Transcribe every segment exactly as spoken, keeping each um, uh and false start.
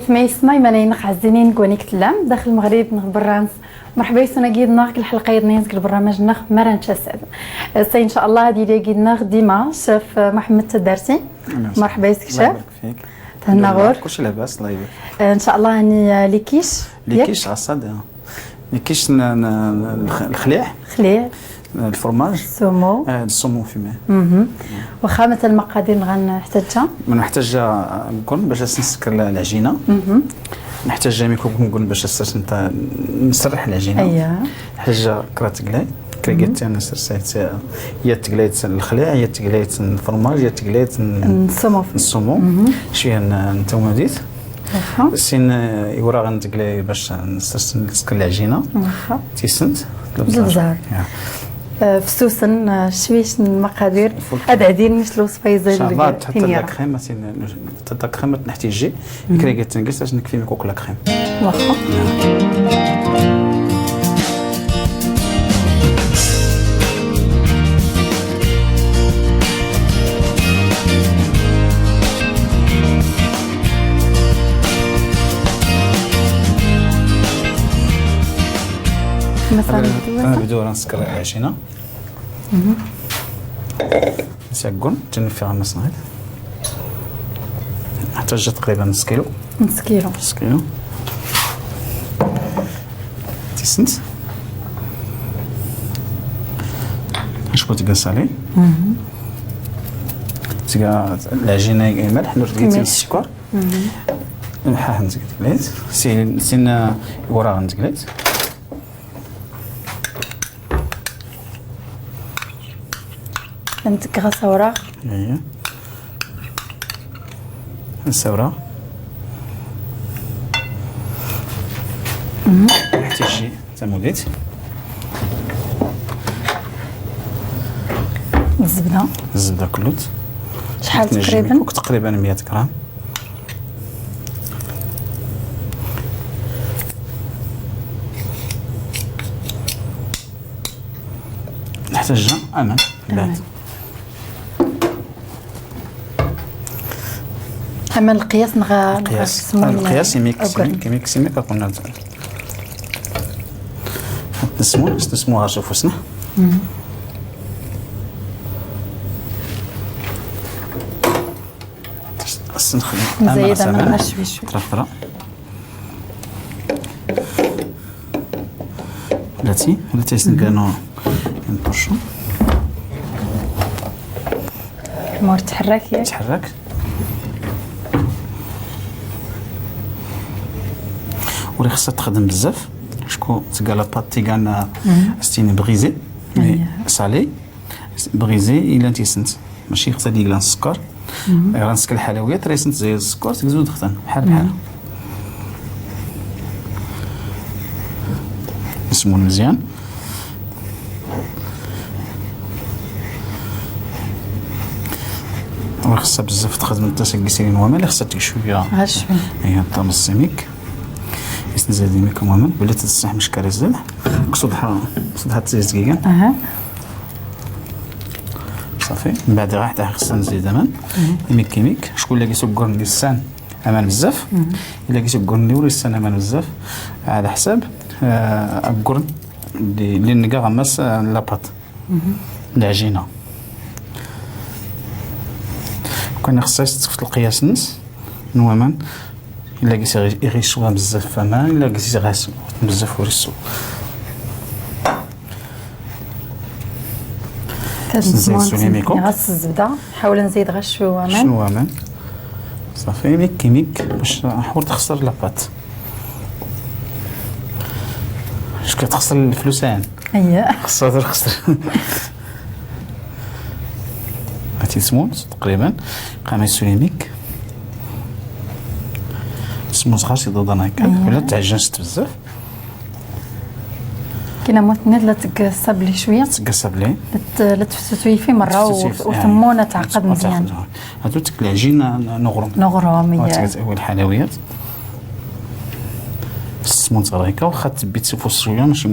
ܡܝܣܡܐ ܝܡܢܝܢܚ ܥܙܝܢܝܢ ܓܘܢܝܟ ܬܠܡ ܕܟܠ ܡܓܪܝܒܢܚ ܒܪܢܣ. ܡܪܚܒܐ ܝܣܘܢ ܓܝܕܢܚ ܓܠ ܚܠܩܐ ܕܢܝܢܣ ܓܠ ܒܪܢܡܓܢܚ ܡܪܢ ܟܣܐܕ. ܣܝ ܐܢ ܫܐ ܐܠܗ ܗܕܝܐ ܓܝܕܢܚ ܕܝܡܐ ܫܦ ܡܘܚܡܕ ܬܕܪܣܝ. ܡܪܚܒܐ ܝܣܘܢ ܫܦ. ܬܗܢܐ ܓܘܪ. ܟܘܫ ܠܒܣ ܠܝܒ. ܐܢ ܫܐ ܐܠܗ ܗܢܝ ܠܝܟܝܫ. ܠܝܟܝܫ ܥܣܕ. ܠܝܟܝܫ ܢ- ܢ- ܠܚܠܝܥ. ܚܠܝܥ. الفرماج. ܣܘܡܘ. ܐܗ، السومو فيما. ܘܚܡܬ المقادير ܢܚܬܚܬ؟ ܡܢܚܬܚܬ ܓܘܪܢ ܒܫ ܐܣܢܣܟ ܠܥܓܝܢܐ. ܢܚܬܚܬ ܡܝܟܘ ܓܘܪܢ ܒܫ ܐܣܢܣܟ ܢܬ ܢܣܪܚ ܠܥܓܝܢܐ. ܢܚܬܚܬ ܟܪܬ ܓܠܝ. ܟܪܓܬ ܢܣܪܚܬ ܝܬ ܓܠܝܬ ܠܚܠܝܥ، ܝܬ ܓܠܝܬ ܠفرماج، ܝܬ ܓܠܝܬ ܠܣܘܡܘ. ܣܘܡܘ. ܫܘܝܐ ܢܬܘܡܕܝܬ. ܣܝܢ، ܐܗ، ܝܘܪܓܢ ܕܓܠܝ ܒܫ ܐܣܢܣܟ ܠܥܓܝܢܐ. ܬܝܣܢܬ. ܒܙܪ. ܐܗ، ܦܣܘܣܢ، ܐܗ، ܫܘܝܫ ܡܩܕܝܪ. ܐܕܥܕܝܢ ܡܫܠܘ ܨܦܝܙܐ ܠܓ ܬܢܝܪܐ. ܬܕܐ ܟܪܝܡ ܡܢܬܝ ܓܝ. ܟܪܓܬ ܬܢܓܣ ܐܣܢܣܟ ܡܝܟܘ ܟܠ ܟܪܝܡ. ܘܚܐ. ܡܣܠܢ ܐܢܐ ܒܕܘܪܢ ܣܟܪ ܥܫܝܢܐ. ܣܓܘܢ ܬܢܦܝ ܡܣܢܝܬ. ܢܚܬܚܬ ܬܩܪܝܒܢ ܢܣ ܟܝܠܘ. ܢܣ ܟܝܠܘ. ܢܣ ܟܝܠܘ. ܬܝܣܢܬ. ܫܟܘ ܬܓܣܠܝ. ܬܓܣ ܠܥܓܝܢܐ ܡܠܚ ܢܘܪ ܬܓܝܬ ܣܟܪ. ܗܐ ܗܢ ܬܓܠܝܬ. ܣܝ، ܣܝܢ ܘܪܐ ܗܢ ܬܓܠܝܬ. ܐܢ ܬܓܣ ܣܘܪܐ. ܐܝܐ. ܣܘܪܐ. ܬܝܫܝ ܬܡܘܕܝܬ. ܙܒܕܐ. ܙܒܕܐ ܟܠܘܬ. ܫܚܠ ܬܩܪܝܒܢ؟ ܬܩܪܝܒܢ ܡܝܬ ܓܪܡ. ܢܚܬܚܬ ܐܡܢ. ܐܡܢ. ܐܡܢ ܠܩܝܣ ܢܚܐ، ܠܩܝܣ. ܠܩܝܣ ܝܡܝܟ ܣܝܡܝܟ، ܝܡܝܟ ܣܝܡܝܟ ܐܩܘܢ ܢܚܐ. ܗܬ ܢܣܡܘܢ، ܢܣܡܘܢ ܗܪ ܫܘܦܘܣܢܐ. ܐܣܢܚ ܐܡܢ ܐܣܢܚ. ܬܪܐ ܬܪܐ. ܠܬܝ، ܠܬܝ ܣܢܓܢܘ. ܝܢ ܦܪܫܘ. ܡܘܪ ܬܚܪܟ ܝ؟ ܬܚܪܟ. ܘܠܐ ܚܣܬ ܬܚܕܡ ܒܙܒ. ܫܟܘ ܬܓܠܐ ܦܬܝ ܓܢ ܐܣܬܝܢ ܒܓܝܙܝ. ܣܠܝ. ܒܓܝܙܝ ܝܠܗ ܬܝܣܢܬ. ܡܫܝ ܚܣܬ ܕܝܓܠܢ ܣܟܪ. ܐܝܪܢ ܣܟܠ ܚܠܘܝܐ ܬܪܝܣܢܬ ܙܝ ܣܟܪ ܬܓܙܘ ܕܚܬܢ. ܚܪ ܚܪ. ܣܡܘܢ ܡܙܝܢ. ܘܚܣܬ ܒܙܒ ܬܚܕܡ ܬܣܓܣܝܢ ܘܡܠܚ ܚܣܬ ܫܘܝܐ. ܐ ܫܘܝܐ. ܐܝܐ ܬܡܣ ܣܝܡܝܟ. ܝܣܢ ܙܝܕ ܝܡܝܟ ܘܡܠܚ ܒܠܬ ܕܣܚ ܡܫܟܪ ܙܠ. ܟܣܘܕ ܗܐ، ܟܣܘܕ ܗܐ ܬܙܝܙ ܓܝܓܢ. ܐܗܐ. ܨܦܝ. ܡܒܥܕ ܪܚܬ ܚܣܢ ܙܝܕ ܐܡܢ. ܝܡܝܟ ܝܡܝܟ. ܫܟܘ ܠܐ ܓܝ ܣܘܓܪܢ ܠܝܣܢ ܐܡܢ ܒܙܒ. ܠܐ ܓܝ ܣܘܓܪܢ ܠܝܣܢ ܐܡܢ ܒܙܒ. على حسب، ܐܗ، ܐܓܘܪܢ ܕܝ، ܕܝ ܢܓܐ ܡܣ، ܐܗ، ܠܦܬ. ܠܥܓܝܢܐ. ܟܢ ܚܣܬ ܬܣܦܬ ܠܩܝܣܢ ܢܘܡܢ. ܠܐ ܓܝ ܣܘܓܪܢ ܒܙܒ ܐܡܢ، ܠܐ ܓܝ ܣܘܓܪܢ ܒܙܒ ܘܪܝܣܘ. ܙܝܕ ܣܘܢܝ ܝܡܝܟܘ. ܚܣ ܙܒܕܐ. ܚܘܠܢ ܙܝܕ ܚܣ ܫܘܐܡܢ. ܫܘܐܡܢ. ܨܦܝ، ܝܡܝܟ ܝܡܝܟ ܒܫ ܚܘܪ ܕܚܣܪ ܠܦܬ. ܫܟ ܕܚܣܪ ܠܦܠܘܣܢ. ܐܝܐ. ܚܣܪ ܕܚܣܪ. ܗܬܝ ܣܡܘܢ تقريبا. ܩܡ ܝܣܘܢܝ ܝܡܝܟ. ܣܡܘܢ ܙܚܣܝ ܕܘܕܢ ܗܝܟ. ܘܠܐ ܬܥܓܢܣܬ ܒܙܒ. ܟܝܢܐ ܡܘܬܢܐ ܠܐ ܬܓܣܒܠܝ ܫܘܝܐ. ܬܓܣܒܠܝ. ܠܐ ܬ-، ܠܐ ܬܘܬܘܝܦܝ ܡܪܐ ܘܬܡܘܢܐ ܬܥܩܕ ܡܙܝܢ. ܗܕܘ ܬܟܠܝ ܥܓܝܢܐ ܢܘܓܪܘܡ. ܢܘܓܪܘܡ، ܝܐ. ܗܘ ܬܟܠܝ ܐܘܠ ܚܠܘܝܬ. ܣܡܘܢ ܙܪܝܟܐ ܘܚܕ ܒܝܬ ܣܘܦܘܣ ܫܘܝܐ ܡܫܝ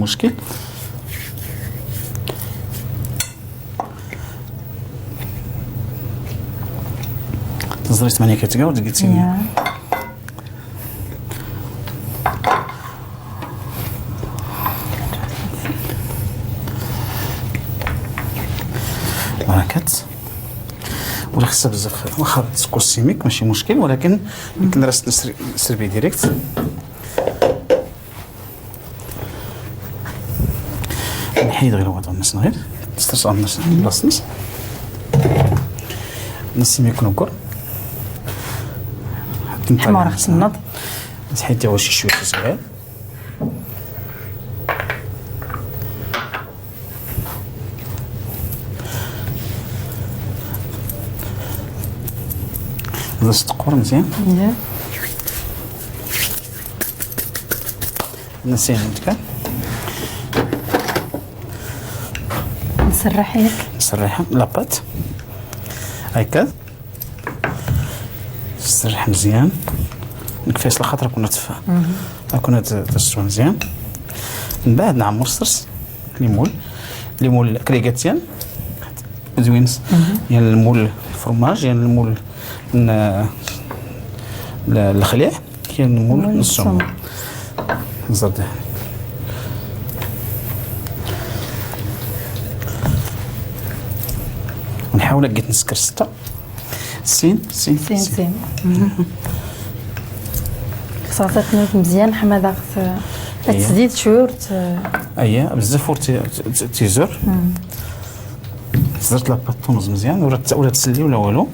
ܡܘܫܟܠ. ܬܙܪܝ ܬܡܢܝܐ ܟܬܓܐ ܘܕܓܝܬܝ. ܝܐ. بركات. ولا خصها بزاف، واخا تسكو السيميك ماشي مشكل، ولكن يمكن راه سربي ديريكت. نحيد غير الوضع الناس غير تسترسل الناس بلاص الناس. نسيمي كنوكر. حمار خص النض. تحيدي واش شويه صغير. هذا الصقور مزيان. نسينا نتكا. نسرح ياك. نسرحها لاباط. هكا. نسرح مزيان. نكفيس لخاطر كنا تفا. كنا ت-، تسوى مزيان. من بعد نعمر السرس. لي مول. لي مول كريغاتيان. زوينس. يان المول الفرماج، يان المول ن-، ل-، الخليع. كاين مول مول السمر. السمر. زاد. نحاول لقيت نسكر ستة. سين، سين، سين، سين. سين. خصها تنوت مزيان، حماده خص تزيد شويه ورت-، اييه، بزاف ورت-، ت-، ت-، تيزور. زرت لاباط تونز مزيان، ولا تس-، ولا تسلي ولا والو.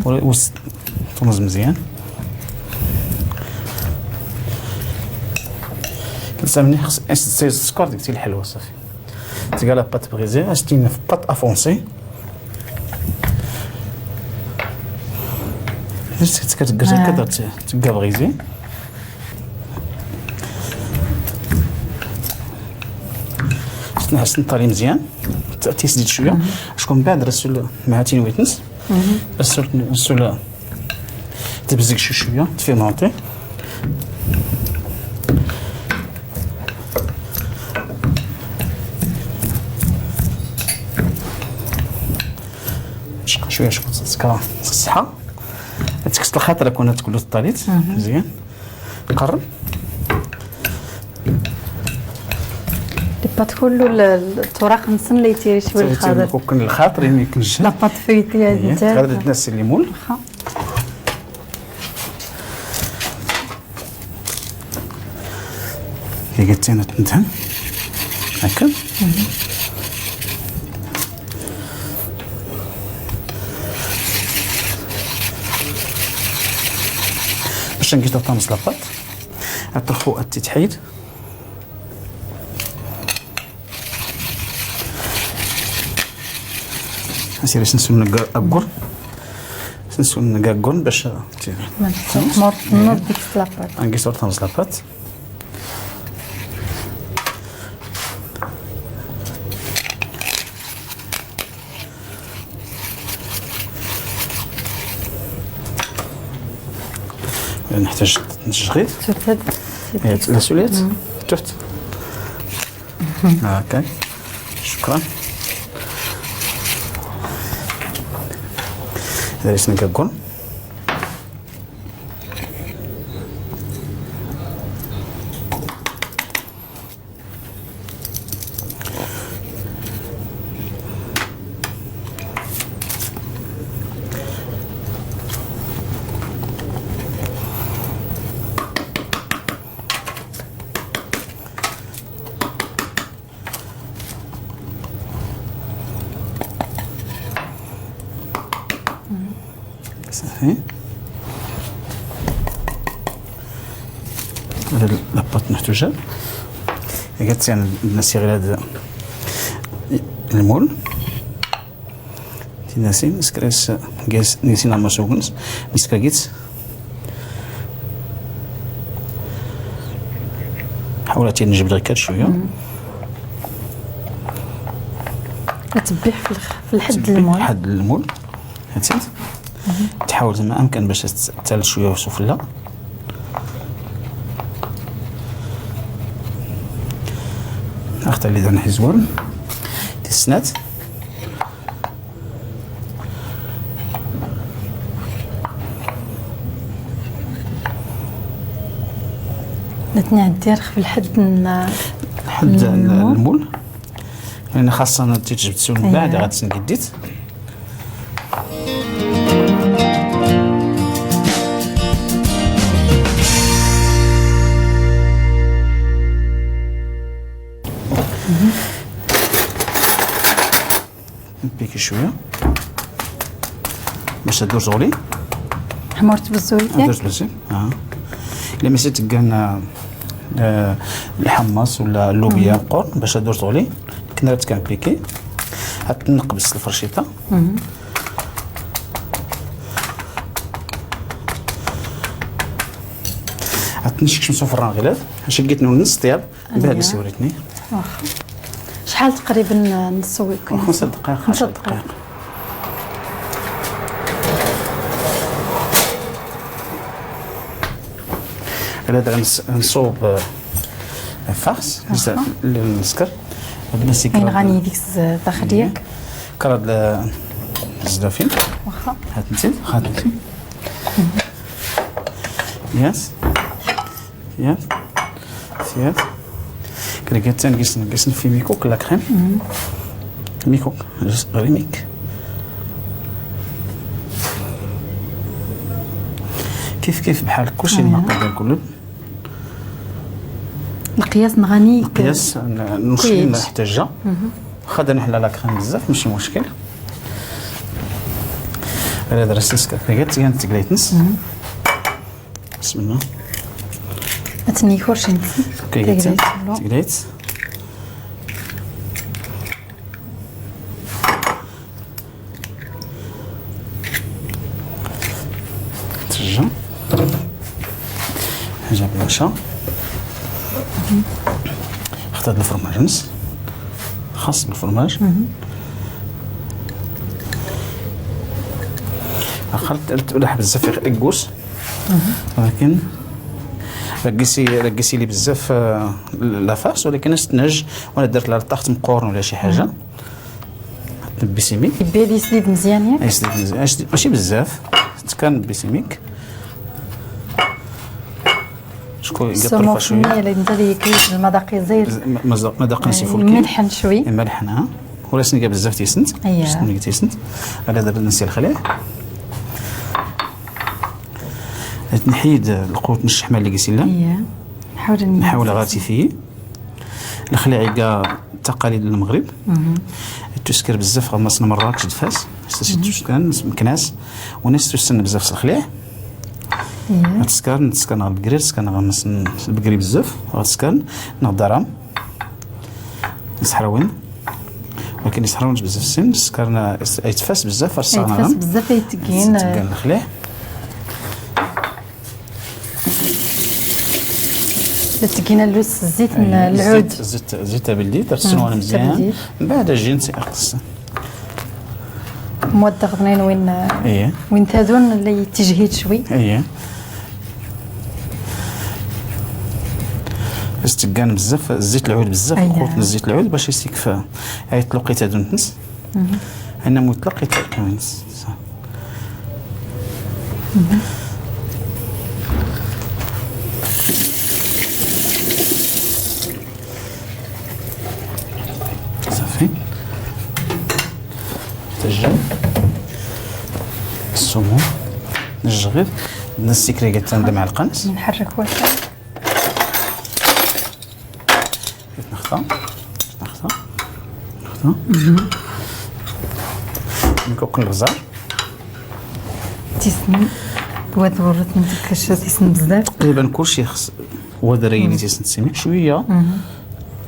ولا وس-، تونز مزيان. كنسامني خص اس-، سيز السكر ديك تي الحلوة صافي. تلقى لاباط بغيزي، اشتينا في باط افونسي. درت كتقرز هكا، درت تلقى بغيزي. خصنا، خصنا نطالي مزيان، ت-، تيسديد شويه. شكون من بعد رسول مع تين ويتنس. رسول، رسول تبزق شو شويه، تفيرمونتي. شقا شويه، شقا تسكا الصحه. تكست الخاطر كنا تقولوا الطاليت. مزيان. قرب. لي بات كله ال-، ال-، التوراق نسن لي تيري شوي الخاطر. كون الخاطر يمكن الجهد. لا بات فيتي هذه. غادي تنسي الليمون. واخا. هي قالت لنا تندهن. هكا. باش نقيت طامس لاباط. اترخو اتتحيد. اسير سنسون نقر اقر. سنسون نقر باش. مور نوض ديك لاباط. نقيت طامس لاباط. نحتاج نشغيل. شوف هاد. إيه، لا سوليت. تحت. هاكا. شكرا. هذا اسمه كاكون. صافي. هاد لاباط محتوجة. قالت يعني الناس غير هاد المول. تي ناسين سكريس جيس نيسين عما سوقنس. بس كاكيت. حاولت نجبد غير كات شوية. تبيح في الخ-، في الحد المول. حد المول. هاتي. تحاول زعما امكن باش تت-، تال شويه سفلى. اختار اللي درنا حزور. تسنات. نتنعد دير في الحد ن-، حد ن-، المول. المول. لأن خاصة تجبد سون بعد غتسنقديت. نبيكي شوية باش تدور زولي. حمرت بالزول ياك؟ تدور بالزول. اه. الا ميسي تقان، آه، آه، الحمص ولا اللوبيا مقور باش تدور زولي. كنا تكان بيكي. هتنقبس الفرشيطة. هتنشكش مسوفران غلاد. شقيت نون نص طياب. بعد أيوة. مسيوريتني. واخا. شحال تقريبًا نسوي؟ واخا خمسة دقائق، خمسة دقائق. غادي نص-، نصوب، آه، الفاس، واخا. نسكر. هاد المسكر. كاين غاني ديك الز-، الداخل ديالك. كرا د-، الزدافين. واخا. هات انت، هات انت. ياس. ياس. ياس. كريكاتان قيسن، قيسن في ميكوك لا كريم. ميكوك، جوست غريميك. كيف كيف بحال كلشي آه. المقادير كلهم. القياس نغاني ك-، القياس ن-، نوصل كويس. نحتاجها. خاطر نحلى لا كريم بزاف، ماشي مشكل. غير هاد الرسيس كريكات، يعني تقليتنس. بسم الله. اتني كورشين. تقليت. تقليت. تجا. حاجة بلاشا. اختار الفرماج نس. خاص بالفرماج. اخرت تبلح بزاف يقوس. ولكن رقسي، رقسي لي بزاف، آه، لا فارس، ولكن استنج وانا درت لها الطاقة مقورن ولا شي حاجة. بيسيميك. يبي لي يسديد مزيان ياك؟ يسديد مزيان، يسديد ماشي بزاف. كان بيسيميك. شكون يقطر السموق فشوية؟ فني، اللي انت اللي كيس المذاق يزيد. مذاق، مذاق نسي آه، فولكي. ملحن شوي. ملحن، ها. ولا سنقة بزاف تيسنت. أيوة. سنقة تيسنت. على دابا نسي الخليع. نحيد القوت من الشحمة اللي قلتي لنا. إيه. نحاول نحاول غاتي فيه. الخليعي كاع تقاليد المغرب. التسكر بزاف، غمسنا مراكش دفاس. سي التسكر مكناس. وناس تسن بزاف الخليع. إيه. تسكر، تسكر البقري، تسكر غمس البقري بزاف. غتسكر نغدرهم. نسحروين. ولكن يسحرون بزاف السن، سكرنا يتفاس بزاف، فرصة يتفاس بزاف، يتقين. يتقين الخليع. يتقين اللوس الزيت، أيوة، العود. الزيت، الزيت، الزيت بلدي، ترسلونا مزيان. من بعد جين سيقص. مواد غنين وين، إيه. وين تادون اللي تجهيد شوي. إيه. بس تقان بزاف، الزيت العود بزاف، أيوة. القوت الزيت العود باش يسيكفى. هاي تلقيتها دون تنس. أنا مطلق يتلقى من تنس. صافي. تجي السومون. نجي غير. نسيك ريقة تندم على القنص. نحرك واحد. نخطا. نخطا. نخطا. نكوكن البزار. تيسن. واد ورث نتكش تيسن بزاف. تقريبًا كلشي خص-، واد ريني تيسن تسميك شوية.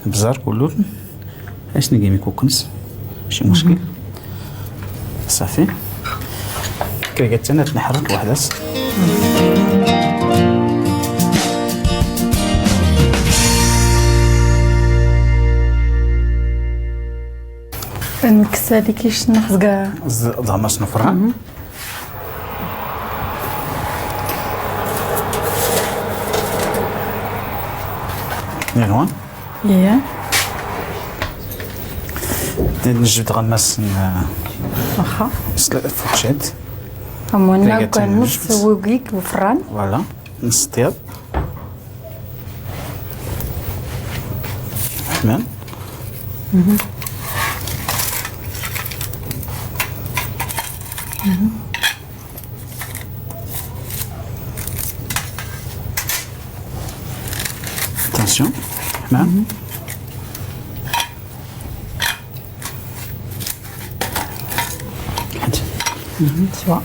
البزار كله. اش نقي ميكوكنس؟ ماشي مشكل. صافي. كي قلت انا تنحرك واحد بس. نكسالي كيش نخزقها. ز-، زعما شنو فران؟ نيرون. إيه. نجبد غمس ن-، واخا. سلا-، فوتشيت. أمونا كان نص وقيك وفران. فوالا. نص طياب. تمام. اتونسيون. تمام. مهم. شوا.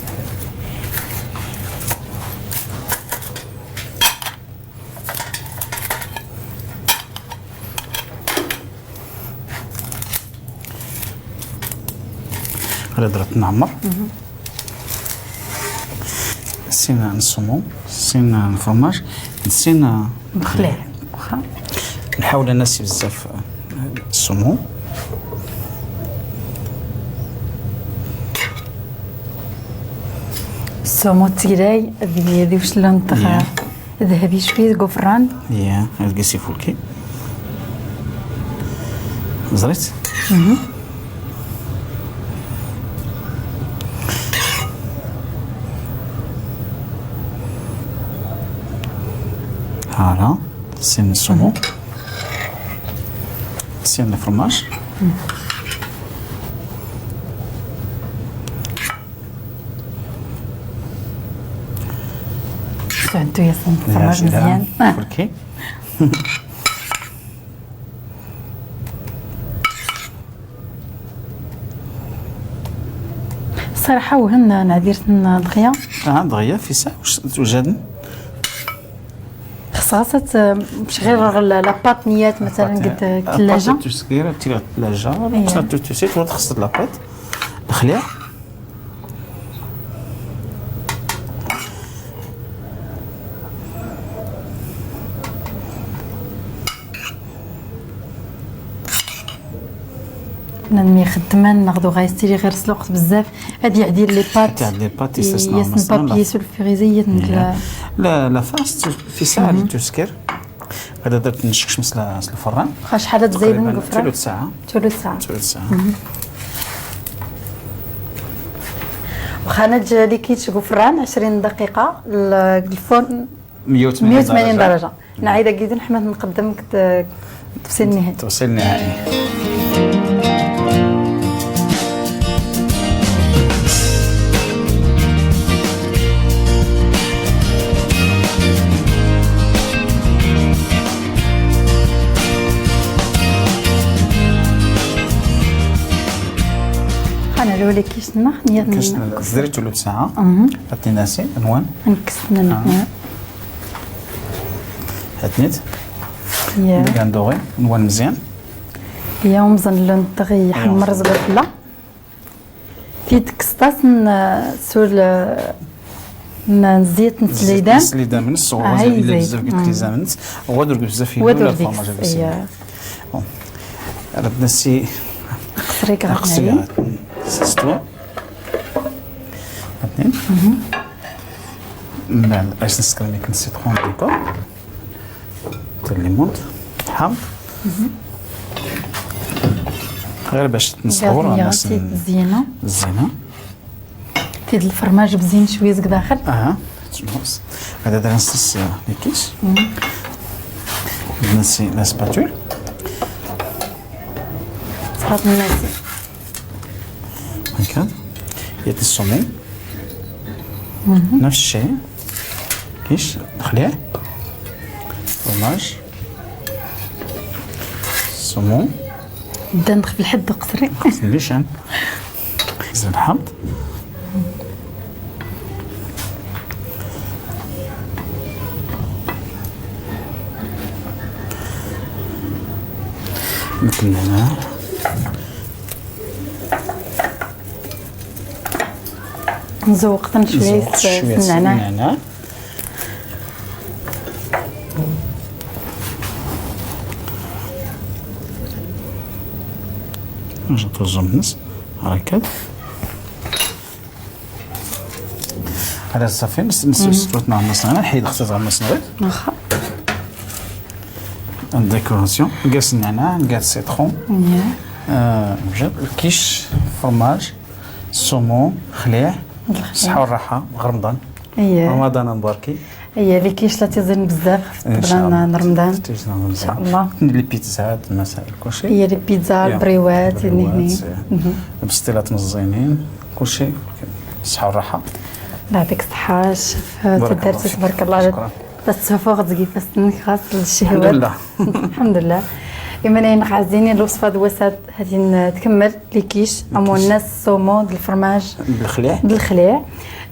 هذا درت نعمر. سينا نصومو، سينا الفرماج، سينا نخليه. واخا. نحاول نسي بزاف الصومو. الصومو تيراي، هذه، هذه واش اللون تاعها؟ ذهبي شوية، غفران. يا، هاد كيسي فولكي. زريت؟ هانا، سين الصومو. سين الفرماج. فهمتو يا سيدي، الفرماج مزيان. فولكي. صراحة وهن نعدير دغيا. اه، دغيا في ساعة واش توجدن؟ خصها ت-، مش غير لا-، لاباط نيات مثلًا قد الثلاجة. لاباط تسكير، تيرا الثلاجة، إيه. خصها تو-، تو سيت، ولا خصها لاباط. الخليع. نمي خدمان ناخدو غايستيري غير سلوقت بزاف. هادي يعدي لي بات. هادي يعدي لي بات، يسسنا يسن مثلًا بابي لا سولفيريزي يتنك لا. لا، لا فاست في ساعة اللي تسكر. هذا درت نشكش مثل الفران. خا شحال تزيد تقريبًا من غفران؟ ثلث ساعة. ثلث ساعة. ثلث ساعة. وخا نجي لي كيتش غفران عشرين دقيقة ل-، الفرن مية وثمانين مية وثمانين درجة. درجة. نعيد أكيد نحمد نقدمك ت-، تفصيل نهائي. تفصيل نهائي. خانا الأولى كيشنا، نية كيشنا، دريتو له ساعة. أها. هاتي ناسي، ألوان. نكسنا آه. هاتنيت. يا. ديك عندو غير، ألوان مزيان. يا ومزن اللون تغي يا. حمر زبدلة. في تكستاس ن-، سول، ن-، نزيت نسليدان. نسليدان من الصغر، آه، إلا زي. بزاف قلت لي زمان. ودور بزاف يدو ودور ولا ديك الفرماج بزاف. يا. بون. راه بدنا سي قصري كرا قصري. سيستو. اثنين. من بعد ايس نسكر ميك السيترون ديكور. الليمون. حام. غير باش نصور قاعد الناس نيغطي ن-، الزينة. الزينة. تيد الفرماج بزين شوية زك داخل. اها، شنو هوس؟ هذا درا نص ليكيس. نسي لا سباتول. صافي نسي. هكا. يتسومي. نفس الشيء. كيش؟ خليه. فرماج. سومون. نبدا ندخل في الحد قصري. قصري ليش أنا؟ زين حمض. مثل هنا. نزوق شوية نزوق شوية النعناع. النعناع. نجي نطوزو النص هكا. هذا صافي، نس-، نس-، مم. ستوت مع النص هنا، حيد خصها تغمس نغير. واخا. الديكوراسيون، نقاس النعناع، نقاس السيترون. يا. آه، جاب الكيش، فرماج، السومون، خليع. الخليع. صحة والراحة، غير رمضان. اييه. رمضان مباركي. اييه، لي كيش لا تيزين بزاف، إن شاء الله. رمضان. تيزين رمضان. إن شاء الله. لي بيتزا، هاد المسائل، كلشي. اييه، لي بيتزا، يا. البريوات، البريوات، يعني. إيه. مهم. البستيلات مزينين، كلشي. صحة والراحة. يعطيك الصحة، الشيف. بارك الله تدرتي، فيك. تبارك الله. شكرًا. بس تشوفوا غتزكي فاستنك خاص الشهوات. الحمد لله. الحمد لله. Imanaynex ɛzzini, lwesfa d-wasat hatin tkemmel likic. Amunnas, somo d-lfrmaj d-lxliɛ. D-lxliɛ.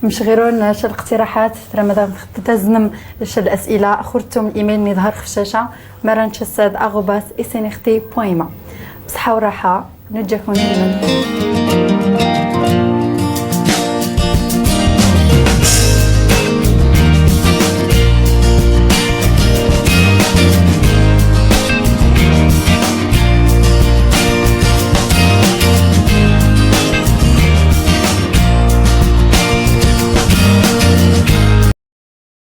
Mcɣirun ca liqtiraḥat, tramada taznem ca lasila, xurtum limayl-nni iḍhar xf caca. Mara ncassad aɣubas isinixti point ma. Bṣaḥa wraḥa. Nujjakun.